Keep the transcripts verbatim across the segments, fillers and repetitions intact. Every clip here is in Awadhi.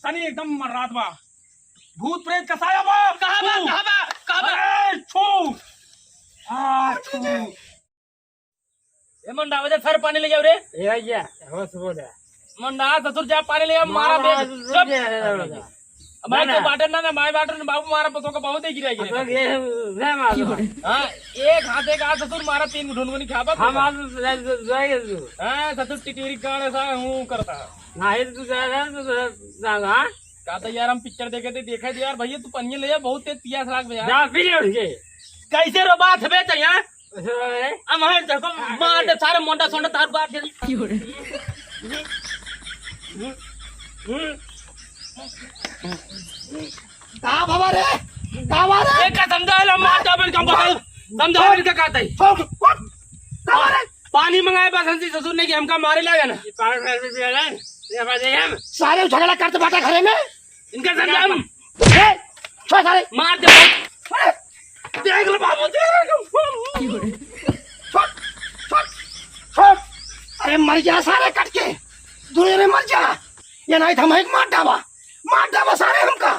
सनी एकदम मर्रात बा। भूत प्रेत का साया बा। कहाँ बा? छू। कहाँ बा? कहाँ बा? अरे, छू। आ, छू। ए मंडा, आवे दे, सर पानी ले जाओ रे। ए भैया, होश बोल। मंडा, ससुर जा पानी ले आओ, मारा मारा बे। ससुर चुप। जा, जा, जा, जा। अब भाई ना, तो ना। बाटे ना, ना, माई बाटे ना, बाबू मारा पतोह का बहुत ही गिरा गिरा। अब ये, ये मारो। हाँ, एक हाथे का ससुर मारा, तीन घुटुन को नहीं खाबा हम तू। आज जाए, जाए, जाए तू। हाँ, ससुर टिटोरी गाने सा हूँ करता। नहीं, तू जा रहा है, तू जा, जा, हाँ? का तो यार हम पिक्चर देखे थे, देखे थे यार, भैया तू पनिया ले जा, बहुत तेज पियास लाग बे यार। जा, पी ले उठ के। कैसे रो बात हबे तो यहाँ? ऐसे रो रे। अब हमें देखो, मार दे सारे मोंडा सोंडा तार बात दे। का बाबा रे? का बाबा रे? ए, का समझा है, मार दे अपन का बाबा। समझा है इनका का तई। छोड़, छोड़। का बाबा रे? पानी मंगाए बस हंसी ससुर ने कि हमका मारे लागे ना। ये पागल कर भी पिया ना। ये बात है हम। सारे झगड़ा करते बाटा घरे में। इनका समझा हम। ए, छोड़ सारे। मार दे। अरे, देख लो बाबू, देख लो। छोड़, छोड़, छोड़। अरे मर जा सारे कट के। दूर रे मर जा। ये नहीं थमा एक मार डाबा। मार डाबा सारे हमका।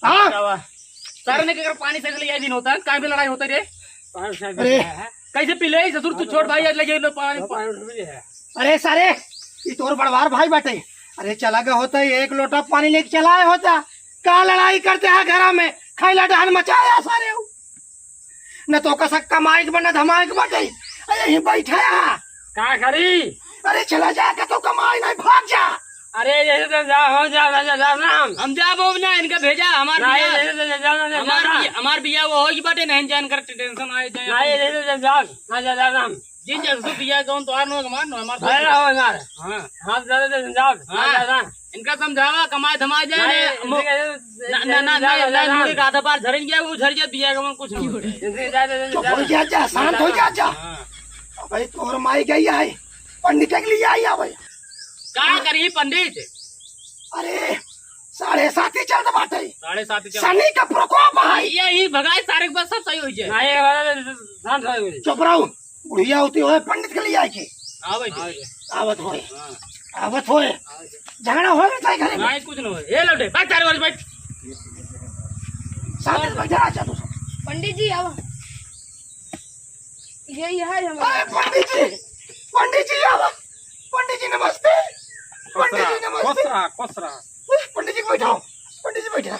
हाँ? डाबा। सारे ने के कर पानी से ले दिन होता है, काय में लड़ाई होता है रे? पानी से अरे। कैसे पी ले ससुर, तू छोट भाई, आज लगे लो पानी। पानी उठ भी है। अरे सारे, ई तोर बड़वार भाई बाटे। अरे चला गए होता है, एक लोटा पानी लेके चला आए होता। का लड़ाई करते हैं घरा में, खैला डहन मचाया सारे हो। न तो का सक्का माइक बा, न धमाइक बाटे। अरे यहीं बैठा है। का करी? अरे चला जा, का तो कमाई नहीं, भाग जा। अरे, जैसे तो जा, हो जा, जा, जा, जा, ना हम। हम जाबो ना, इनका भेजा, हमार नहीं, बिया, जैसे तो जा, जा, जा, हमार जा। बिया, हमार बिया वो होई बाटे, नहीं जान कर टेंशन आए जाए। नहीं, जैसे तो जा, जा, जा, जा, ना हम। जिन जैसे बिया कौन तो आर नो हमार नो, हमार अरे, हो, हमार। हाँ। हम जा, जा, जा, जा, हाँ। जा, जा। इनका समझावा, कमाए धमाए जाए, नहीं, ना, इनके मो-, जैसे ना, ना, जा, ना, जा, ना, जा, ना, ना। मुड़ी का आधा पार झरन गया, वो झर गया, बिया कमन कुछ नहीं होता है। इनके जा, जा, जा, चुप हो जा। जा, जा, शांत हो जा, जा। हाँ। अबे तोर माई गई है, पंडित के लिए आई है भाई। का करी पंडित? अरे, साढ़े सात ही चलत बाटे। साढ़े सात ही चलत। शनि का प्रकोप है। ये ही भगाए सारे के बस सब सही हो जाए। नहीं, ये वाला शांत हो जाए। चुप रहो। बुढ़िया होती होए पंडित के लिए आए के। हाँ भाई जी। आवत होए। हाँ। आवत होए। झगड़ा होए ना चाहे घरे में। नहीं, कुछ ना होए। ये लौटे, बैठ चार बार बैठ। साथ में बैठा, अच्छा तू। पंडित जी, आओ। ये, ये है हमारा। अरे पंडित जी, पंडित जी, आओ। पंडित जी, नमस्ते। पंडित जी, नमस्ते। खुश रहा, खुश रहा। पंडित जी, बैठाओ। पंडित जी, बैठा।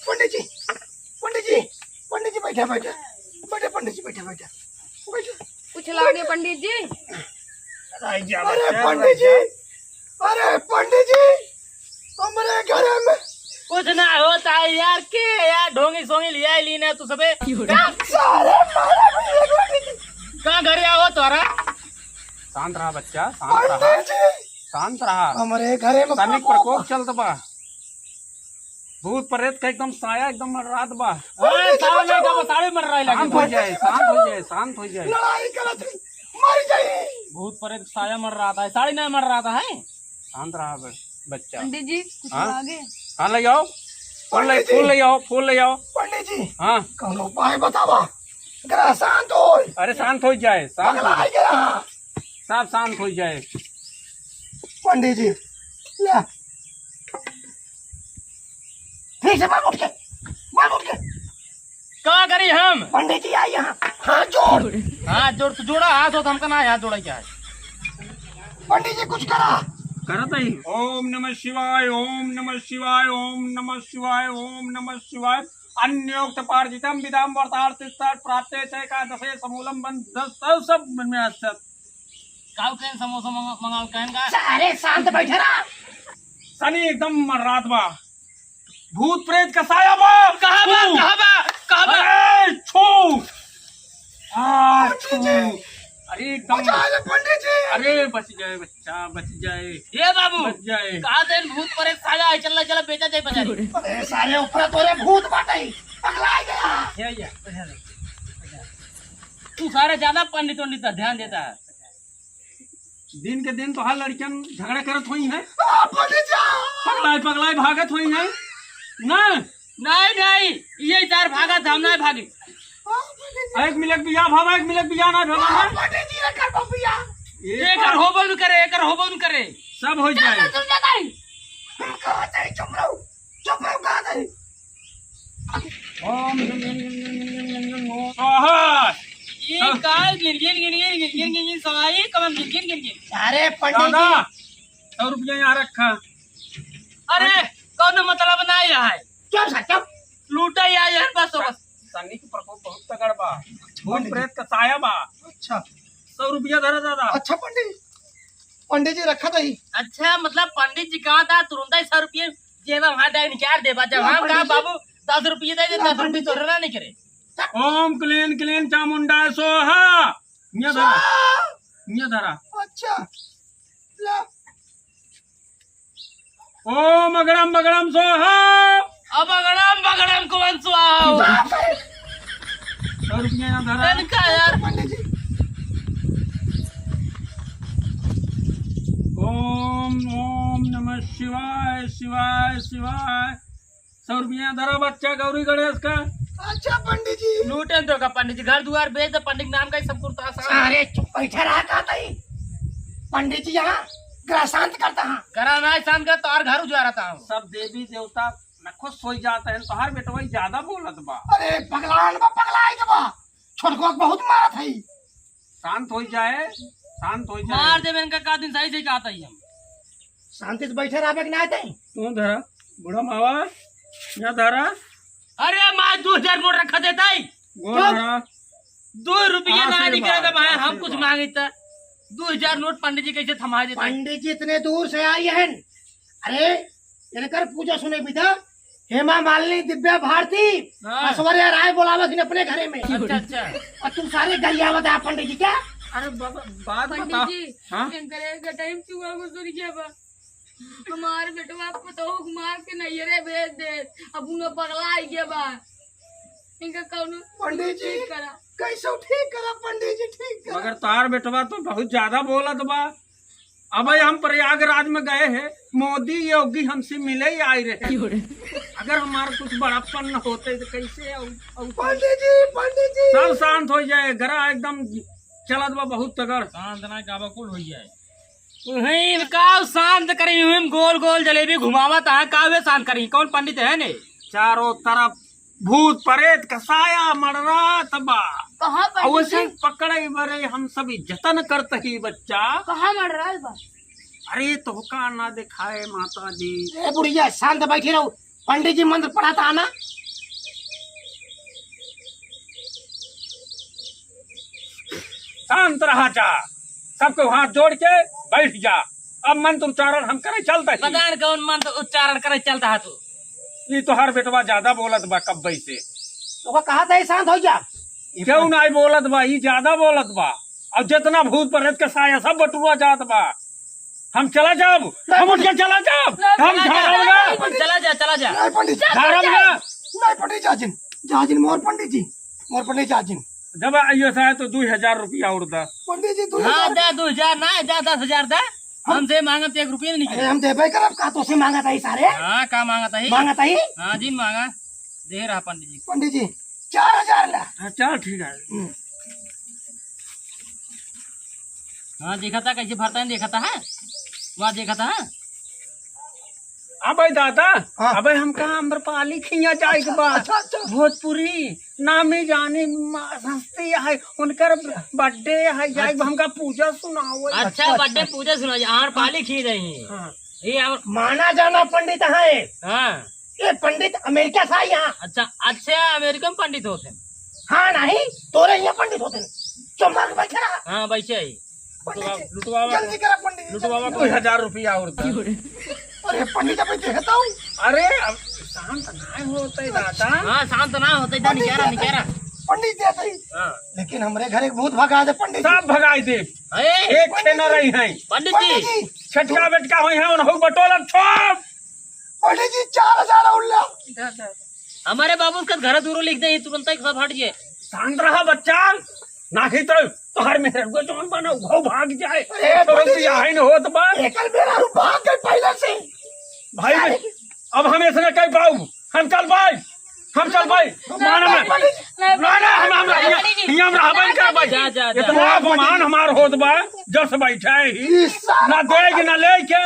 पंडित जी, पंडित जी, पंडित जी, बैठा, बैठा। बैठा, पंडित जी, बैठा, बैठा। बैठा। कुछ लागे पंडित जी? अरे पंडित जी, अरे पंडित जी, हमरे घर में कुछ ना होता है यार, के यार ढोंगी सोंगी लिया ली ना तू सबे। सारे मारा भी एक बार। कहाँ घर आओ तोरा? शांत रहा बच्चा, शांत रहा। पंडित जी, शांत रहा। हमरे घरे में शनि प्रकोप। प्रकोप चलत बा। भूत प्रेत का एकदम साया एकदम मंडरात बा। अरे, साले नहीं का साले मर रहा है, शांत हो जाए, शांत हो जाए, शांत हो जाए। लड़ाई करत है, मर जाई। भूत प्रेत साया मंडरात है, साले नहीं मंडरात है। शांत रहा ब-, बच्चा। पंडित जी, कुछ हाँ? लागे? हाँ, ले आओ। फूल ले, पंडित जी। फूल ले आओ, फूल ले आओ। पंडित जी, हाँ। कौनो उपाय बतावा, जरा शांत होए। अरे, शांत हो जाए, शांत हो पगला जाए। गया। सब शांत हो जाए। पंडित जी, ले। ठीक से बैठ उठ के, बैठ उठ के। का करी हम? पंडित जी, आ यहाँ, हाथ जोड़। हाथ जोड़, तू जोड़ा हाथ हो तो हमका ना हाथ जोड़ा क्या है? पंडित जी, कुछ करा। करत ही। ओम नमः शिवाय, ओम नमः शिवाय, ओम नमः शिवाय, ओम नमः शिवाय। अन्योक्त पार्जितम विदाम वर्तार्थिस्तर प्राप्ते च एकादशे समूलम बंध सब सब मन में असत। काऊ कहन समोसा मंगा-, मंगाओ कहन का? सारे शांत बैठे रहा। सनी एकदम मंडरात बा। भूत प्रेत का साया बा। कहाँ बा? छू। कहाँ बा? कहाँ बा? अरे, छू। आ, छू। अरे, एकदम। बचा ले पंडित जी। अरे, बच जाए बच्चा, बच जाए। ये बाबू, बच जाए। कहाँ से भूत प्रेत साया है? चल, चल, बेचा जाए बाजारे। अरे, सारे ऊपर तोरे भूत बाटे। पगला गया। ये, ये, बचा ले। तू सारे ज्यादा पंडित उंडित पर ध्यान देता है। दिन के दिन तो हर लड़कियन झगड़ा करत होई हैं। आ, पंडित जी। पगलाई, पगलाई भागत होई हैं। ना। नहीं, नहीं, ये चार भागत, हम नहीं भागी। आ, पंडित जी। एक मिलक बिया भावा, एक मिलक बिया ना भावा आ, ना। पंडित जी, एकर बबिया। एक एकर होबो न करे, एकर होबो न करे। सब हो जाए। सुन जा नहीं। हम कहत हई, चुप रहो, चुप रहो, कहत हई। ओम गिन गिन गिन गिन गिन गिन गिन गिन गिन स्वाहा। ये हाँ। का गिन गिन गिन गिन गिन गिन गिन गिन स्वाहा, ये कवन गिन गिन गिन गिन? अरे पंडित दादा, जी। सौ रुपया यहाँ रखा। अरे, कौनो मतलब ना आया है। चुप सा, चुप। लूटा ही आया है बस, बस। शनि के प्रकोप बहुत तगड़ बा। भूत पंडित जी। प्रेत का साया बा। अच्छा। सौ रुपया धरा दादा। अच्छा पंडित जी, पंडित जी रखा था ही। अच्छा, मतलब पंडित जी कहा था तुरंत ही सौ रुपये जेब में हाथ डाल निकाल दे बा। जब ना हम कहा पंडित जी। बाबू दस रुपये दे दे, ना दस रुपये पंडित जी। तोहरा ना निकले। ओम क्लीन क्लीन चामुंडा स्वाहा। ये धरा। स्वाहा। ये धरा। अच्छा। ला। ओम अगड़म बगड़म स्वाहा। अब अगड़म बगड़म कौन स्वाहा हो? बाप रे। सौ रुपया यहाँ धरा। तनका यार। पंडित जी। ओम ओम नमः शिवाय शिवाय शिवाय। सौ रुपया धरा बच्चा गौरी गणेश का। अच्छा पंडित जी। लूटन तो का पंडित जी, घर दुआर बेच दे, पंडित नाम का ही सब कुर्ता साफ। अरे चुप बैठा रहा का तई। पंडित जी यहाँ ग्रह शांत करता हाँ। करा ना शांत कर, तोहार घर उजारता हूँ। सब देवी देवता नखो सोई जात हैं, तोहार बेटवा ही ज्यादा बोलत बा। अरे पगलान बा, पगला है बा। छोटको बहुत मारत है। शांत हो जाए, शांत हो जाए। मार देबे इनका का दिन सही से कहता ही हम। शांति से बैठे रहबे कि ना तई? तू धरा, बूढ़ा मावा, या धरा। अरे माँ, दो हजार नोट रखा देता ही। गोड़ धरा। दो रुपया ना आशीर्वाद, निकला था भाई, हम आशीर्वाद। कुछ मांगे था। दो हजार नोट पंडित जी कैसे थमा देता? पंडित जी इतने दूर से आई हैं। अरे, इनकर पूजा सुने बिदा। हेमा मालिनी, दिव्या भारती, हाँ। ऐश्वर्या राय बोलावत हिन अपने घरे में। अच्छा, अच्छा। और तुम सारे गरियावत है पंडित जी क्या? अरे बाबा, बात पंडित बता। जी, हाँ? इनकर एक टाइम चुआ को सुन गया बा। हमार बेटवा पतोह के मार के नैहरे भेज दे। अब उन्हें पगला आई गया बा। इनका कौनो पंडित जी, ठीक करा। कैसे ठीक करा पंडित जी, ठीक करा। मगर तार बेटवा तो बहुत ज्यादा बोलत बा। अबे हम प्रयागराज में गए हैं, मोदी योगी हमसे मिले ही आए रहे। क्यों रे? अगर हमारा कुछ बड़प्पन न होते तो कैसे अउ-, अउ-, पंडित जी, पंडित जी। सब शांत हो जाए, गरा एकदम चलत बा बहुत तगड़। शांत ना काबा कुल हो जाए। उहीं का शांत करी, उहीं गोल गोल जलेबी घुमावत है, का वे शांत करी? कौन पंडित है ने? चारों तरफ भूत प्रेत का साया मंडरात बा। कहाँ पंडित अवसे जी? पकड़े बरे हम सब जतन करत ही बच्चा। कहाँ मंडरात बा? अरे तोहका ना दिखाए माता जी। ए बुढ़िया शांत बैठी रहो, पंडित जी मंत्र पढ़ाता है ना। शांत रहा जा, सबको हाथ जोड़ के बैठ जा। अब मंत्र उच्चारण हम करे चलता ही। पता न कौन मंत्र उच्चारण करे चलता है तू। ई तोहार बेटवा ज्यादा बोलत बा कब्बे से। तोका कहा था शांत हो जा। क्यों नाहीं बोलत बा, ई ज्यादा बोलत बा। अब जितना भूत प्रेत के साया सब बटुआ जात बा। हम चला जाब, हम उठ के चला जाब, हम झाड़ब ना। चला जा, चला जा। नहीं पंडित जी, झाड़ब ना। नहीं पंडित जी, जाजिन, जाजिन मोर पंडित जी, मोर पंडित जाजिन। जब आइयो सा तो दो हजार रुपया और दा। पंडित जी, दो हजार। हाँ, दा दो हजार ना, दा दस हजार दा। हमसे मांगब तो एक रुपया नहीं। अरे हम देबे करब, का तोसे मांगत आई सारे? हाँ, का मांगत आई? मांगत आई? हाँ जी, मांगा। दे रहा पंडित जी। पंडित जी, चार हजार ला। हाँ, चल ठीक है। हम्म। हाँ, देखा था कैसे भरता है, देखा था, हाँ? वहाँ देखा था, हाँ? अबे दादा, हाँ। अबे हमका आम्रपाली खिया जाए के बा। अच्छा, अच्छा। भोजपुरी नामी जानी मा-, हस्ती है, उनकर birthday है, जाए अच्छा। हमका पूजा सुनाओ। अच्छा, अच्छा, birthday अच्छा। पूजा सुनाओ, आम्रपाली खिया जाए। हाँ। ये और माना जाना पंडित है। हाँ। ये पंडित अमेरिका से आए यहाँ। अच्छा, अच्छा, अमेरिका में पंडित होते हैं। हाँ, नहीं, तोरे यहाँ पंडित होते हैं। चुप मार के बैठे रहा। हाँ, वैसे ही। पंडित जी, लुटवावा, जल्दी करा पंडित जी, लुटवावा जल्दी। दो हजार रुपया और दे। अरे पंडित जी, अबे देखता हूँ। अरे, अब शांत ना होते दादा। हाँ, शांत ना होते, जा पंडित निकारा, जी, निकारा। पंडित जी, सही। हाँ। लेकिन हमरे घर एक भूत भगा दे पंडित जी। सब भगाई दे। ए, एक पंडित खेना जी। रही है। पंडित जी। पंडित जी। छटका बेटका होई है, उन्हों बटोला छोड़। पंडित जी, चार हजार और ला। हमारे बाबू उसका घर दूरो लिख दे, तुरंत ही सब हट जाए। शांत रहा बच्चा, ना ही तो तोहर मेहररुआ जौन बना, वो भाग जाए। अरे, तो पंडित जी, बियाह ही न होत बा। एकल मेहररू भाग गए पहले से। भाई, अरे। अब हम ऐसे न कह पाऊ, हम चल भाई, हम चल भाई। माने में, पंडित जी। ना, ना, हम, हम, हम, हम, हम रहबे न कर भाई। जा, जा, जा। इतना अपमान हमार होत बा, जस बैठा है ही। इस साल ना देख, ना ले के।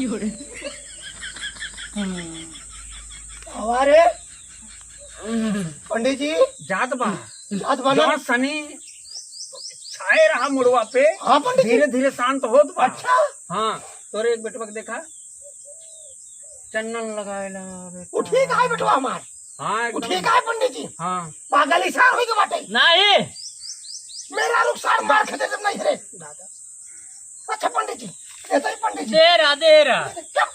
क्यों रे? हम्म। हमारे पंडित जी। जात बा। जात बा ना? जहाँ शनि छाए रहा मुड़वा पे, हाँ पंडित जी। धीरे धीरे शांत होत बा। अच्छा। हाँ, तोरे एक बेटवा के देखा, चंदन लगाए ला बेटा। वो ठीक है बेटवा हमार। हाँ, वो एकदम। ठीक है पंडित जी। हाँ। पागल इशार होई के बाटे। नहीं। मेहरारू सार मार खेते जब नहीं रे। दादा। अच्छा पंडित जी, ये तो ही पंडित जी। दे रहा, दे रहा। चुप।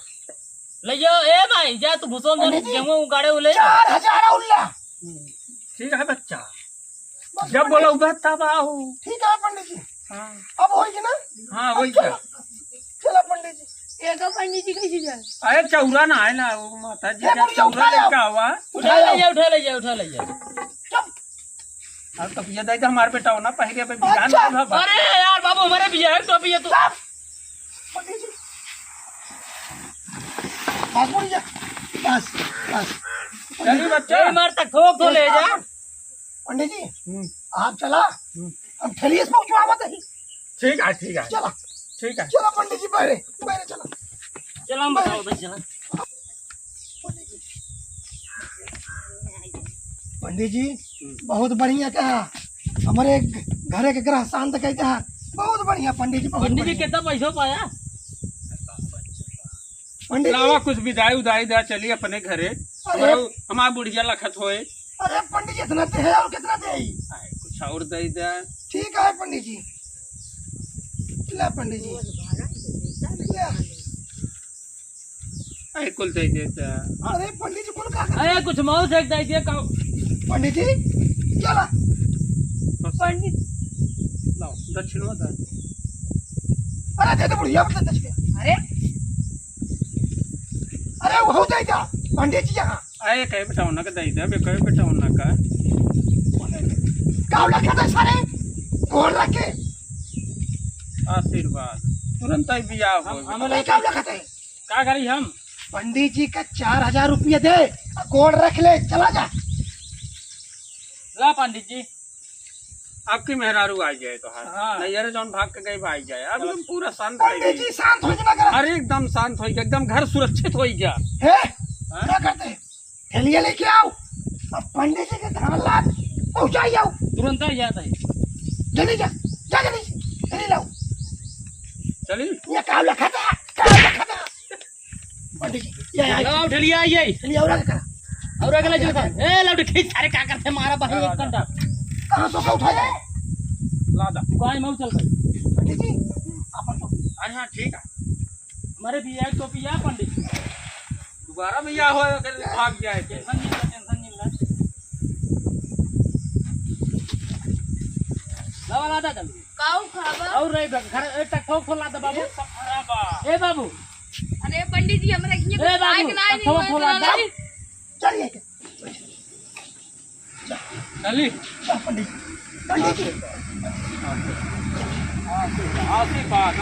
ले जाओ, ए भाई, जा तू भूसो में पंडित जी, गेहूं उगाड़े उले। चार हजार उल्ला। ठीक है बच्चा, जब बोला उबे तब आओ। ठीक है पंडित जी। हाँ। अब होई कि ना? हाँ, होई चलो। क्या? चलो पंडित जी। ये तो पंडित जी कैसे जाए? अरे चौरा ना है ना, वो माता जी ए, का बुढ़िया, चौरा उठा लेके आओ। आवा। उठा ले जा, उठा ले जा, उठा ले जा। चुप। अब तो ये दाई तो हमारे बेटा हो ना, पहले पे बिहान अच्छा। ना भा-, अरे यार बाबू, हमारे बिहान तो अभी ये तो। चुप। पंडित जी। बस बुढ़िया, बस, बस। चलिए बच्चा। ए, मार तक ठोक तो ले जा। पंडित जी, हम्म। आप चला, हम्म। हम ठेलिए से पहुंचवावत ही। ठीक है, ठीक है। चला। ठीक है। चला पंडित जी, बहरे, बहरे चला। चला, हम बताओ, बस चला। पंडित जी, हम्म। बहुत बढ़िया कहा, हमारे घ-, घरे के ग्रह शांत कहता है। बहुत बढ़िया पंडित जी, बहुत पंडित जी, बढ़िया। कितना पैसा पाया? पंडित जी। लावा कुछ विदाई उदाई दे, चलिए अपने घरे। अरे। हमारा, हमारा बुढ़िया लखत होए। अरे पंडित जी, इतना दे है और कितना दे? आए, कुछ और दे दे। ठीक है पंडित जी, ले पंडित जी, ले। आए, कुल दे दे दे। अरे पंडित जी, कुल का कर? अरे कुछ मौस एक दे दे का? पंडित जी, चला। बस। पंडित। लाओ, दक्षिणवा दे। अरे दे दे बुढ़िया, बता दक्षिणा। अरे। अरे वो दे दे, पंडित जी यहाँ। अरे, कहे बेटौना का दे दे, बे, कहे बेटौना का। काव लखत है सारे, गोड़ रख के। आशीर्वाद, तुरंत ही बियाह हो। हम, हम नहीं, काव लखत है। का करी हम? पंडित जी का चार हजार रुपया दे, गोड़ रख ले, चला जा। ला पंडित जी। आपकी मेहरारू आ जाए तो हाथ। हाँ। नैहरे जौन भाग के गई, भाग जाए। अब चलो। एकदम पूरा शांत हो पंडित गई। जी, शांत हो जाना करा। अरे, एकदम शांत हो गया, एकदम घर सुरक्षित हो गया। हे, हाँ? क्या करते हैं? थैलिया लेके आओ, अब पंडित जी के धान लाद पहुंचाई आओ। तुरंत ही जाता है। जल्दी जा, जा जल्दी, थैली लाओ। चली। ये काम लखा था, काम लखा था। पंडित जी, ये, ये। लाओ, ठेलिया आई, आई। चलिए, और आगे करा। और आगे ले चलो। ए, लाओ, खींच, अरे, का करते, मारा बाहर एक घंटा। कहाँ से उठा जाए? लादा। दुकान में चल भाई। पंडित जी, आप तो अरे हाँ, ठीक है। हमारे भी एक टोपी या पंडित जी। दोबारा भी या हो, अगर भाग जाए के। टेंशन नहीं ले, टेंशन नहीं ले। लावा, लादा जल्दी। काऊ खाबा? और रही बे, घर, ए, टक ठोक ठोक लादा बाबू। ए, सब खराब बा। ए बाबू, अरे पंडित जी, हमरा हियाँ ए कुछ बाबू, खाए के नाहीं, तब नाहीं, थोड़ा नाहीं। चल, ये के। चली। चल, पंडित। पंडित जी। आशीर्वाद, आशीर्वाद।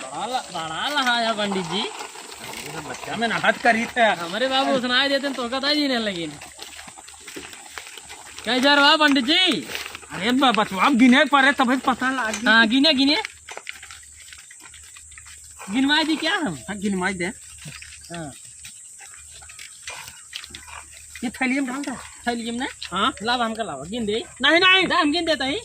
बड़ा ल-, बड़ा लहाया पंडित जी। ये सब बच्चा में नहात करी थे। हमरे बाबू सुनाई देते तो कहता जी नहीं लगी। कै हजार हुआ पंडित जी? अरे ब-, बचवा, अब गिने पड़े तब पता लागी। हाँ, गिने, गिने। गिनवाई दी क्या हम? हाँ, गिनवाई दे। हाँ। ये थैलिया में डाल दे। थैलिया में ना? हाँ। लावा, हमका लावा, गिन दे। नहीं, नहीं। जा, हम गिन देता ही।